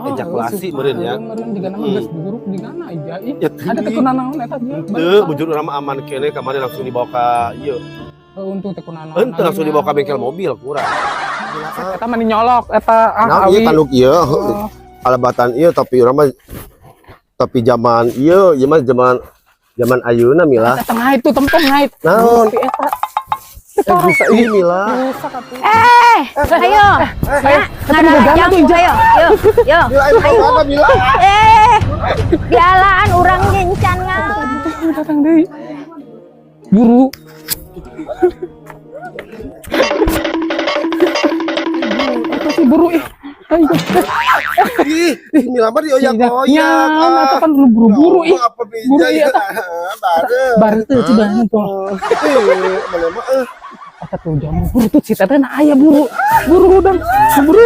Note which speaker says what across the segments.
Speaker 1: Ejakulasi meureun ya.
Speaker 2: Meureun jiga nama geus buruk jiga na ija ih.
Speaker 1: Ya,
Speaker 2: Ada teu kunanaon eta dia.
Speaker 1: Teu, bujur urang mah aman keneh kamari langsung dibawa ka ieu.
Speaker 2: Untung teu kunanaon.
Speaker 1: Henteu langsung dibawa ka bengkel mobil kurang.
Speaker 2: Eta mah nyolok eta ah
Speaker 1: Nah, ieu
Speaker 2: awi.
Speaker 1: tanduk ieu
Speaker 2: Oh.
Speaker 1: alabatan ieu tapi urang mah tapi zaman ieu ieu mah zaman zaman ayeuna Mila.
Speaker 2: Eta tengah itu tempong ngait.
Speaker 1: Naon?
Speaker 2: Si eta.
Speaker 1: Bisa ini Mila.
Speaker 2: Rusak atuh.
Speaker 3: Eh, ayo.
Speaker 2: Ayo,
Speaker 3: Ngarah jamu, ayo. Yo, yo.
Speaker 1: Mila ini apa Mila?
Speaker 3: Eh, dialaan urang gencan ngala.
Speaker 2: Datang deui. Buru. Eta si buru ih. Ayo.
Speaker 1: Ih, Mila mah dioyak-oyak.
Speaker 2: Ya, eta kan lu buru-buru ih.
Speaker 1: Apa
Speaker 2: Buru
Speaker 1: bija
Speaker 2: iya
Speaker 1: ya?
Speaker 2: eta.
Speaker 1: Bareng.
Speaker 2: Bareng teu coba tuh.
Speaker 1: Eh, mana mah eh.
Speaker 2: Eta tuh jamu buru tuh si teteh na aya buru. Buru dan buru.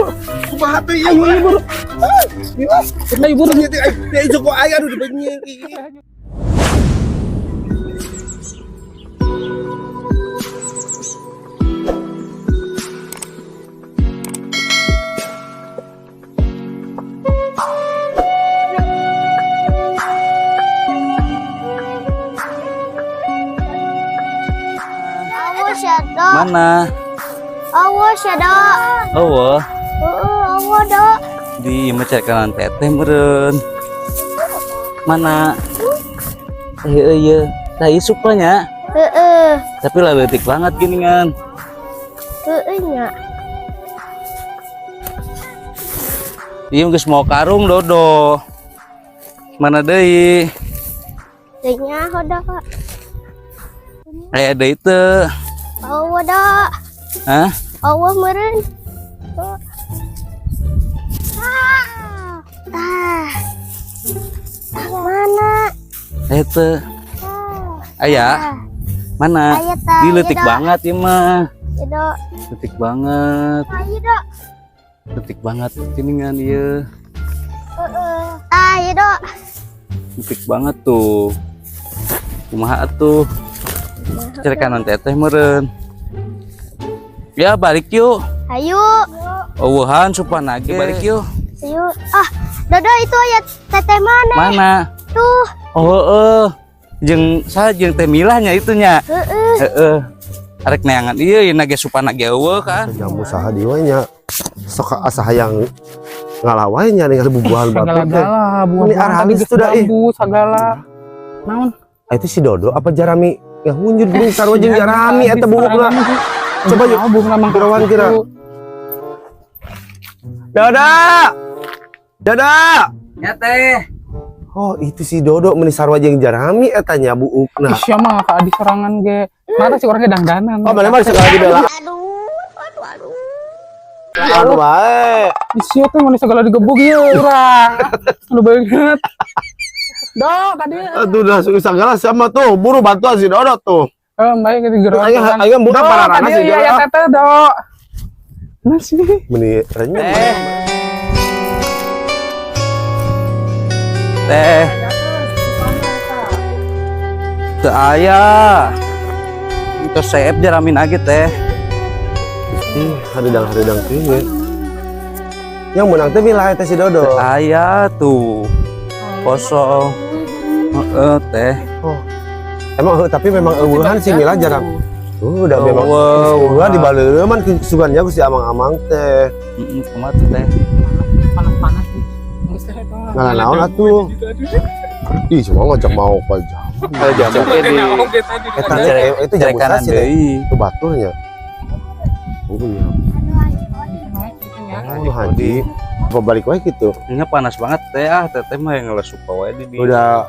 Speaker 1: Kumaha tuh ieu?
Speaker 2: Ayo ieu buru.
Speaker 1: Mila.
Speaker 2: Ayo buru.
Speaker 1: Ayo, ayo, joko ayo aduh dibenyeng.
Speaker 4: Awas ya dok.
Speaker 5: Mana?
Speaker 4: Awas ya dok.
Speaker 5: Oh,
Speaker 4: Heeh, awas dok.
Speaker 5: di kanan teteh meureun. Mana? Iya iya, tah ieu supanya.
Speaker 4: Heeh,
Speaker 5: Tapi lah leutik banget gini kan.
Speaker 4: heeh nya.
Speaker 5: Ieu geus mau karung Dodo. Mana deui?
Speaker 4: Teu nyaho dok.
Speaker 5: Aya deui teu?
Speaker 4: Awas dok.
Speaker 5: Hah?
Speaker 4: Awas meureun. Ah. Ah. Mana?
Speaker 5: Aya teu?
Speaker 4: Ah.
Speaker 5: Aya. Mana?
Speaker 4: Aya tah.
Speaker 5: Di leutik banget ieu mah.
Speaker 4: Ya dok.
Speaker 5: Leutik banget.
Speaker 4: Ayo dok.
Speaker 5: Leutik banget gini kan ieu.
Speaker 4: Heeh. Ah, ya dok.
Speaker 5: Leutik banget tuh. Kumaha atuh? Cari kanan teteh meureun. Ya balik yuk.
Speaker 4: Ayo.
Speaker 5: Eueuhan supan ge. Balik yuk.
Speaker 4: Ayo. Ah, Dodo itu aya teteh mana?
Speaker 5: Mana?
Speaker 4: Tuh.
Speaker 5: Oh heeh. Jeung saha jeung teh milahnya itunya.
Speaker 4: Heeh.
Speaker 5: Heeh. Arek neangan ieu ieu ge supan ge eueuh kan.
Speaker 1: Jamu saha dieu we nya. Sok asa hayang ngalawai nya ningali bubuhan batu teh.
Speaker 2: Segala-gala buah
Speaker 1: Ini arah halus tuh dah, ih.
Speaker 2: bambu segala. Naon?
Speaker 1: Ah, itu si Dodo apa Jarami? Ya hunjur geuning sarua jeung Jarami eta buukna. Coba yuk.
Speaker 2: Buukna mah
Speaker 1: Gerawan kira. Dodo. Dodo.
Speaker 5: Ya teh.
Speaker 1: Oh, itu si Dodo meni sarua jeung Jarami eta nya buukna.
Speaker 2: Ih, sia mah ka adi sorangan ge. Mana sih orangnya dangdanan.
Speaker 1: Oh, mana mah segala dibela.
Speaker 4: Aduh, aduh, aduh.
Speaker 1: Anu bae.
Speaker 2: Ih, sia teh mana segala digebuk ieu urang. Lu banget. Dok, tadi.
Speaker 1: Aduh, dah segala sama tuh. Buru bantuan si Dodo tuh.
Speaker 2: Eh, baik gitu gerak.
Speaker 1: Ayo, ayo buka
Speaker 2: Dok,
Speaker 1: pararana
Speaker 2: tadi
Speaker 1: si
Speaker 2: iya
Speaker 1: Dodo.
Speaker 2: ya teteh, Dok. Mana sih?
Speaker 1: Meni renyah.
Speaker 5: Teh. Teh. Teu aya. Itu seep jaramin age teh.
Speaker 1: Ih, hareudang-hareudang teuing ya. Yang menang teh milah eta si Dodo.
Speaker 5: Teu aya tuh. Kosong. Heeh teh.
Speaker 1: Oh. Emang heuh, tapi memang eueuhan si Mila jarang. Udah memang
Speaker 5: Eueuh.
Speaker 1: eueuhan di baleureman sugannya ku si amang-amang teh.
Speaker 5: Heeh, kumaha tuh teh?
Speaker 2: Panas-panas nih. Geus teh eta.
Speaker 1: Ngalah naon atuh. Ih, cuma ngajak mau ke jamu.
Speaker 5: Kalau jamu teh di
Speaker 1: Eta itu jamu
Speaker 5: kanan
Speaker 1: sih teh.
Speaker 5: deui.
Speaker 1: Itu baturnya. Oh iya. Oh, Haji. Apa balik wae gitu.
Speaker 5: Ini panas banget teh ah, teteh mah yang ngeles suka wae di dieu.
Speaker 1: Udah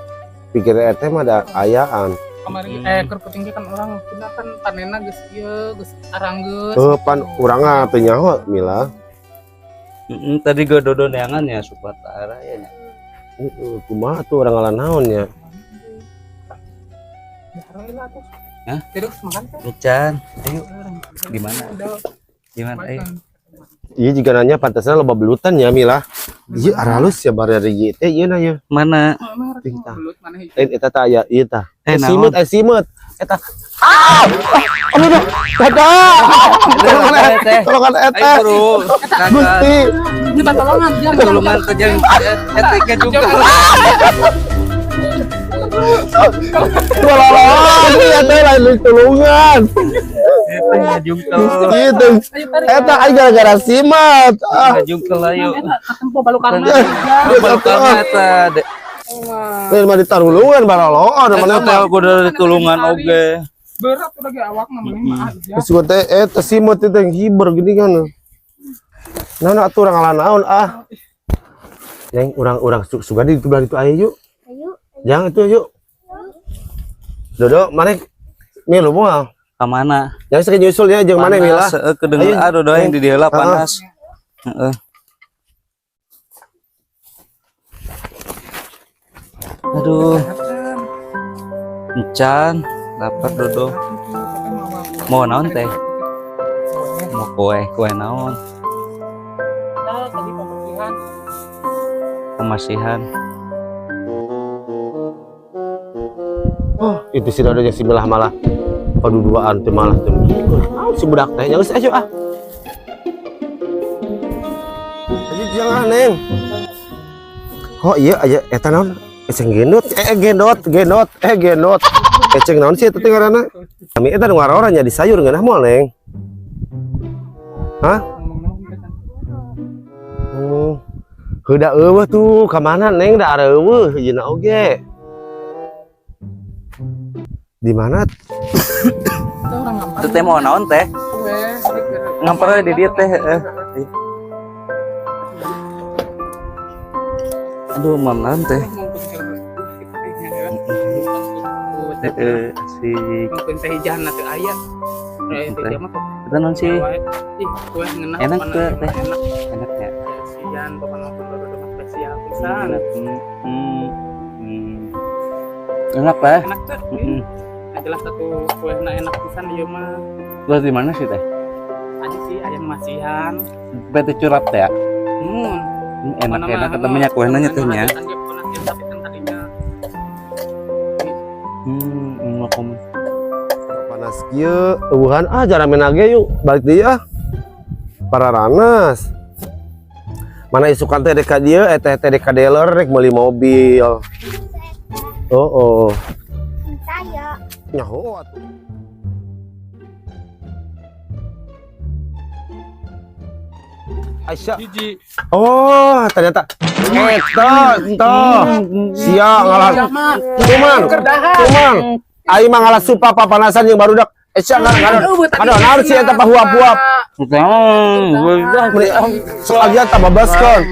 Speaker 1: pikir RT mah ada ayaan.
Speaker 2: Kemarin keur ketinggi kan orang kita kan panenna geus ieu, geus aranggeus.
Speaker 1: Eh, pan urang mah teu nyaho Mila.
Speaker 5: Heeh, tadi gua dodo neangan ya supa tara ya nya.
Speaker 1: Heeh, kumaha tuh urang ngalah naon nya.
Speaker 5: Hah?
Speaker 2: Tidak makan teh.
Speaker 5: Encan, ayo di mana? Di mana ayo?
Speaker 1: Iya juga nanya pantasnya loba belutan ya Mila. Iya aralus ya bari ieu teh ieu na ya.
Speaker 5: Mana?
Speaker 1: Kita.
Speaker 2: Belut mana hiji.
Speaker 1: Lain eta tah aya ieu tah.
Speaker 5: Eh,
Speaker 1: Eh, simut, eh simut. Eta. Ah! Aduh, aduh. Eta. Tolongan eta. Tolongan eta.
Speaker 5: Ayo bro.
Speaker 1: Gusti.
Speaker 2: Minta tolongan, jangan.
Speaker 5: Tulungan ke jeung eta ke juga.
Speaker 1: Tolongan. Eta lain tulungan.
Speaker 5: Eta ngajungkel.
Speaker 1: Gitu. Eta aing gara-gara simat. Ah.
Speaker 5: Ngajungkel ayo.
Speaker 2: Eta katempo balukarna.
Speaker 5: Balukarna eta.
Speaker 1: Lain mah ditarulungan baraloon mana
Speaker 5: Eta kudu ditulungan oge.
Speaker 2: Berat udah ge awak namanya mah aja.
Speaker 1: Terus gua teh eta simut itu yang hiber gini kan. Nah, atuh urang ngalah naon ah. Neng, urang-urang suka di belah itu ayo yuk.
Speaker 4: Ayo.
Speaker 1: Jangan itu yuk. Dodo, mana milu moal.
Speaker 5: Ka mana?
Speaker 1: Jangan sekali nyusul ya, jeung mana milah.
Speaker 5: Heeh, kedenger aduh doa yang di dieu lah panas. Heeh. Aduh. Encan, lapar Dodo. Mau naon teh? Mau kue, kue naon?
Speaker 2: Nah, tadi pembersihan.
Speaker 5: Pemasihan.
Speaker 1: Oh, itu si Dodo si belah malah. Aduh duaan teh malah teh. Naon si budak teh? Jangan ayo ah. Ayo jangan Neng. Oh iya aya eta naon? Eceng gendot, gendot, gendot, gendot. Eceng naon sih eta teh ngaranna? Kami eta nu ngarora nya di sayur ngeunah moal Neng. Hah? Oh. Heuda eueuh tuh ka mana Neng da areueuh yeuna oge. Di mana?
Speaker 5: Itu teh mau naon teh? Ngampar di dieu teh, heeh. Aduh, mam naon teh? Heeh, asik.
Speaker 2: Mungkin teh hijahna teu aya. Eh, teh hijah mah kok
Speaker 5: Itu naon sih?
Speaker 2: Ih, kue ngeunah
Speaker 5: Enak
Speaker 2: pokona
Speaker 5: teh, teh.
Speaker 2: Enak.
Speaker 5: Enak ya.
Speaker 2: Sian pokona Dodo mah spesial pisan.
Speaker 5: Enak teh.
Speaker 2: Enak teh.
Speaker 5: Heeh.
Speaker 2: Nah, jelas satu kue enak pisan ieu mah.
Speaker 5: Terus di mana sih teh?
Speaker 2: Aja sih ayam masihan.
Speaker 5: Bete curap teh ya?
Speaker 2: Hmm.
Speaker 5: Enak enak ketemunya kuenya nya teh nya. Ngomong.
Speaker 1: Panas kieu, eueuhan ah jaramen ge yuk, balik deui ah. Pararanas. Mana isukan teh dek ka dieu, teh teh dek ka dealer rek meuli mobil. Oh, oh.
Speaker 4: Saya.
Speaker 1: Nyaho atuh. Aisyah.
Speaker 2: Hiji.
Speaker 1: Oh, ternyata eta toh. Sia ngalah. Cuman, cuman aing mah ngalah supa papanasan jeung barudak. Sia ngalah. Aduh, naon sih eta pahuap-huap. Soalnya tambah baskeun.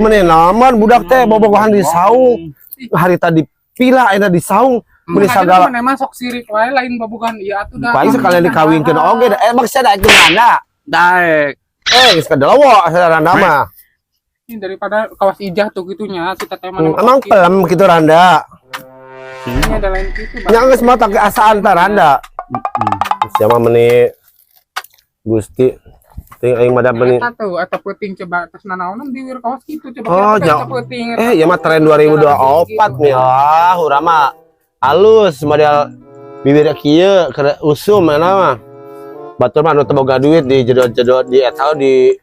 Speaker 1: Meni naman budak teh bobogohan di saung. Hari tadi pila ayeuna di saung. Meni sagala.
Speaker 2: Mana mah sok sirik wae lain bobogohan ieu atuh dah.
Speaker 1: Paling sekalian dikawinkeun oge da. Emang sia daek randa.
Speaker 5: Daek.
Speaker 1: Geus kadelewo sia randa mah.
Speaker 2: Ini daripada kawas ijah tuh gitunya si teteh mana.
Speaker 1: Emang pelem gitu randa.
Speaker 2: Ini ada lain gitu.
Speaker 1: Nya geus mah tak asaan ta randa. Siapa meni Gusti ting aing mah da meni.
Speaker 2: Eta tuh atau peuting coba terus nanaonan di wir kawas gitu coba.
Speaker 1: Oh,
Speaker 2: kita peuting.
Speaker 1: Ya mah tren 2024 nih lah urang mah alus model bibir kieu keur usum mana mah. Batur mah anu teu boga duit di jedot-jedot di eta di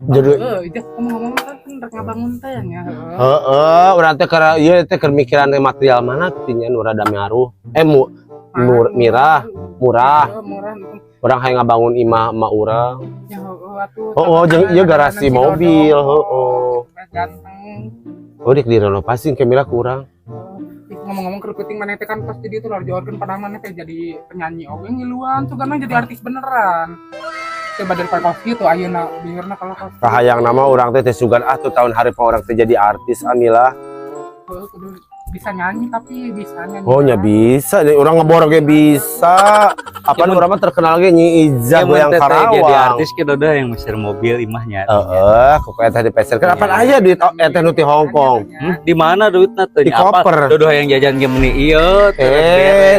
Speaker 1: jedot.
Speaker 2: Heeh, ijah ngomong-ngomong kan rek ngabangun teh nya.
Speaker 1: Heeh, urang teh keur ieu teh keur mikiran teh material mana kitu nya nu rada miaruh. Mirah, murah.
Speaker 2: Murah.
Speaker 1: Urang hayang ngabangun imah emak urang.
Speaker 2: Ya heueuh atuh.
Speaker 1: Oh, jeung ieu garasi mobil, heeh.
Speaker 2: Ganteng.
Speaker 1: Oh, dek direnovasi ke mila kurang.
Speaker 2: Ngomong-ngomong keur peuting maneh teh kan pasti dia tuh lorjorkeun padahal maneh teh jadi penyanyi oge ngiluan, sugana jadi artis beneran. Coba daripada kaos kitu ayeuna bingurna kalau kaos.
Speaker 1: Kahayang nama urang teh teh sugan ah tuh tahun hari urang teh jadi artis amilah.
Speaker 2: Kudu bisa nyanyi tapi bisa nyanyi.
Speaker 1: Oh nya bisa, jadi urang ngebor ge bisa. Apaan urang mah terkenal ge Nyi Ijah goyang Karawang.
Speaker 5: Jadi artis ke Dodo yang mesir mobil imahnya.
Speaker 1: Heeh, kok eta dipeserkeun apaan aya duit eta nu ti Hong Kong.
Speaker 5: Di mana duitna teh?
Speaker 1: Di koper.
Speaker 5: Dodo yang jajan ge meni ieu.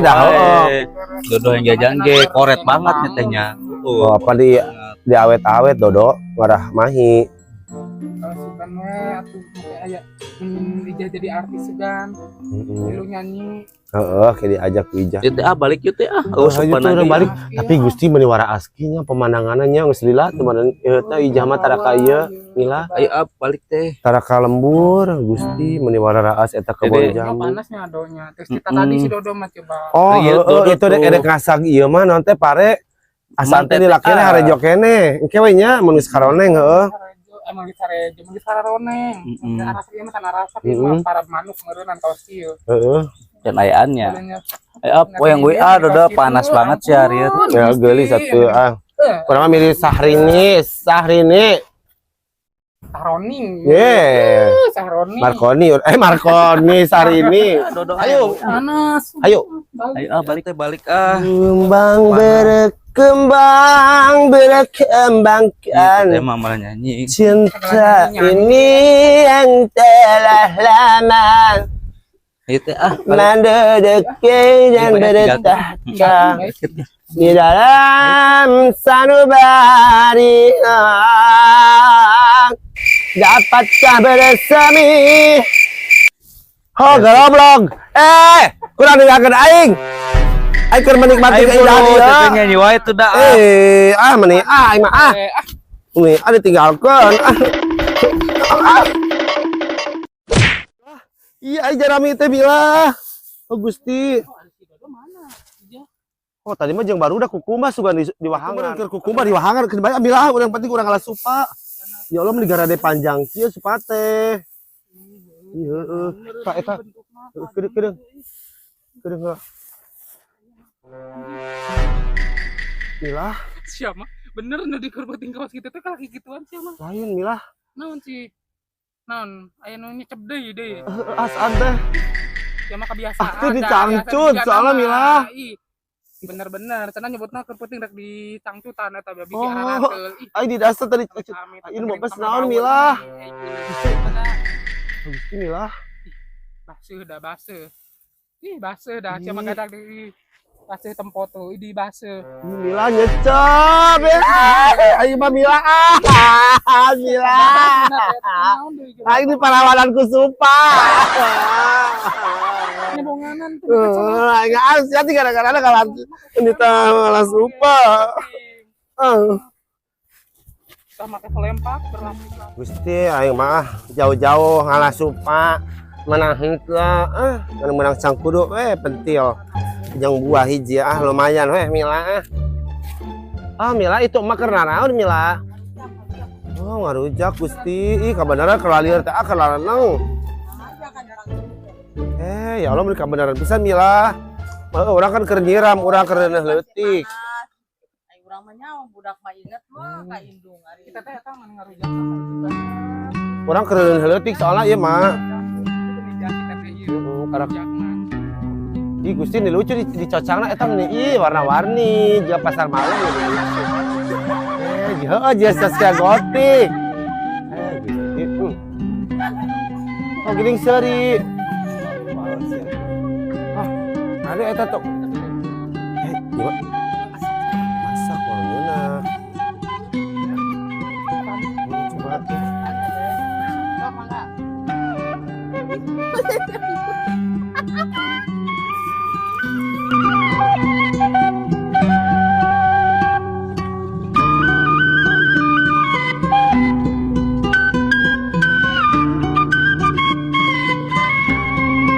Speaker 1: Dah heeh.
Speaker 5: Dodo yang jajan ge koret banget nya teh nya.
Speaker 1: Oh, apa di awet-awet Dodo ngarah mahi.
Speaker 2: Kalau sugan we atuh make aya Ijah jadi artis sugan.
Speaker 1: Heeh.
Speaker 2: Lu nyanyi.
Speaker 1: Heeh, kayak diajak ku Ijah.
Speaker 5: Ieu teh ah balik yeuh teh ah.
Speaker 1: Oh,
Speaker 5: Oh,
Speaker 1: ayo
Speaker 5: sopan
Speaker 1: tuh urang
Speaker 5: lagi.
Speaker 1: balik. Tapi Gusti meuni waraas kieu nya pemandanganna nya geus lila teu mana ieu teh Ijah mah tara ka ieu Mila.
Speaker 5: Ayo ah balik teh.
Speaker 1: Tara ka lembur Gusti meuni wararaas eta kebon
Speaker 5: Jadi-
Speaker 1: jambu.
Speaker 2: Panasnya adonya. Terus kita tadi si Dodo mah coba.
Speaker 1: Oh,
Speaker 5: Iya,
Speaker 1: heeh,
Speaker 5: Dodo
Speaker 1: itu dek
Speaker 5: tuh.
Speaker 1: edek ngasag ieu mah naon teh pare asal teh
Speaker 5: Teh,
Speaker 1: dilakina
Speaker 5: ah.
Speaker 1: harejo keneh. Engke we nya mun geus karoneng heeh.
Speaker 2: Sarejo, emang di sarejo, emang di sararoneng. Arasa ieu mah kan arasa ieu mah para manuk meureunnan kaos ieu.
Speaker 1: Heeh.
Speaker 5: Dan ayaannya.
Speaker 2: Bolehnya.
Speaker 5: Ayo ah poyang WA Dodo panas banget sih hari itu.
Speaker 1: Ya geulis atuh ah. Urang mah milih Sahrini, Sahrini.
Speaker 2: Sahroni.
Speaker 1: Yeah.
Speaker 2: Sahroni.
Speaker 1: Marconi, eh Marconi, Sahrini.
Speaker 5: Dodo
Speaker 1: Ayo,
Speaker 2: Panas.
Speaker 1: ayo.
Speaker 5: Ayo ah balik teh balik ah.
Speaker 1: Kembang berkembang berkembang
Speaker 5: Ieu
Speaker 1: kan
Speaker 5: teh mah malah nyanyi.
Speaker 1: cinta ini yang telah lama
Speaker 5: Ieu teh ah balik.
Speaker 1: menduduki dan bertahta di dalam sanubari. Dapatkah bersemi. Oh, goblok. Eh, kurang dengarkeun aing. Aing keur menikmati
Speaker 5: Ayo
Speaker 1: keindahan
Speaker 5: buru,
Speaker 1: ieu.
Speaker 5: teteh nyanyi wae tuh dah. Ah.
Speaker 1: Eh, ah meni ah aing mah ah.
Speaker 2: Eh, ah,
Speaker 1: Nih, ah ditinggalkeun. Ah. Ah. Iya, aing jarami teh bila. Oh, Gusti.
Speaker 2: si Dodo mana? Iya.
Speaker 1: Oh, tadi mah jeung barudak kukumbah sugan di wahangan. Keur kukumbah di wahangan keur bae ambil ah, urang penting urang ngalah supa. Ya Allah, meni garade panjang kieu supa teh. Iya, heeh. Ta eta kedeung kedeung. Kedeung heula. Milah,
Speaker 2: Siapa? Bener nu di kerpeting kaos kitu teh kalaki gituan siapa?
Speaker 1: Lain Milah.
Speaker 2: Naon sih? Naon? Aya nu nyecep deui deui.
Speaker 1: Asaan teh.
Speaker 2: Ya mah kebiasaan.
Speaker 1: Ah, tuh
Speaker 2: dah,
Speaker 1: dicangcut
Speaker 2: biasa
Speaker 1: soalnya
Speaker 2: juga
Speaker 1: Milah.
Speaker 2: nama. Ih, bener-bener cenah nyebutna keur peuting rek dicangcutan eta babi
Speaker 1: Oh.
Speaker 2: si ararateul. Ih,
Speaker 1: Aing di dasar tadi.
Speaker 2: amit-amit.
Speaker 1: Ini mau pes naon Milah.
Speaker 2: Ih,
Speaker 1: Gusti Milah.
Speaker 2: baseuh dah baseuh. Ih, baseuh dah sia
Speaker 1: Ih.
Speaker 2: mah gadak di baseuh tempo tuh, ih di baseuh.
Speaker 1: Ih, Mila nyecep. Eh, aing mah Mila. Ah, Mila.
Speaker 2: Naon deui gitu.
Speaker 1: Aing di parawananku sumpah.
Speaker 2: Nyebonganan tuh.
Speaker 1: Eh, aing sia gara-gara kalau ini teh malah sumpah. Eh.
Speaker 2: Tah make selempak berlapis-lapis.
Speaker 1: Gusti aing mah jauh-jauh ngalah supa menang henteu ah menang cangkudu we pentil jeung buah hiji ah lumayan we Mila ah. Ah Mila itu mah keur naraon Mila. Oh ngarujak Gusti ih kabeneran keur teh ah keur lareneng. Eh ya Allah beri kabeneran pisan Mila. Mah urang kan keur nyiram urang keur reuneuh leutik.
Speaker 6: Ai urang mah nyaho budak mah inget mah ka indung ari.
Speaker 2: Kita teh eta mah ngarujak sama juga.
Speaker 1: Urang keur reuneuh leutik soalnya ieu mah.
Speaker 2: Heeh,
Speaker 1: Karak Ih Gusti ini lucu di dicocangna eta meni ih warna-warni juga pasar malam ya lucu. Eh, heeh jeung Saskia Gotik. Eh Gusti. Oh geuning seuri. Ah, ada eta tuh. Eh, ieu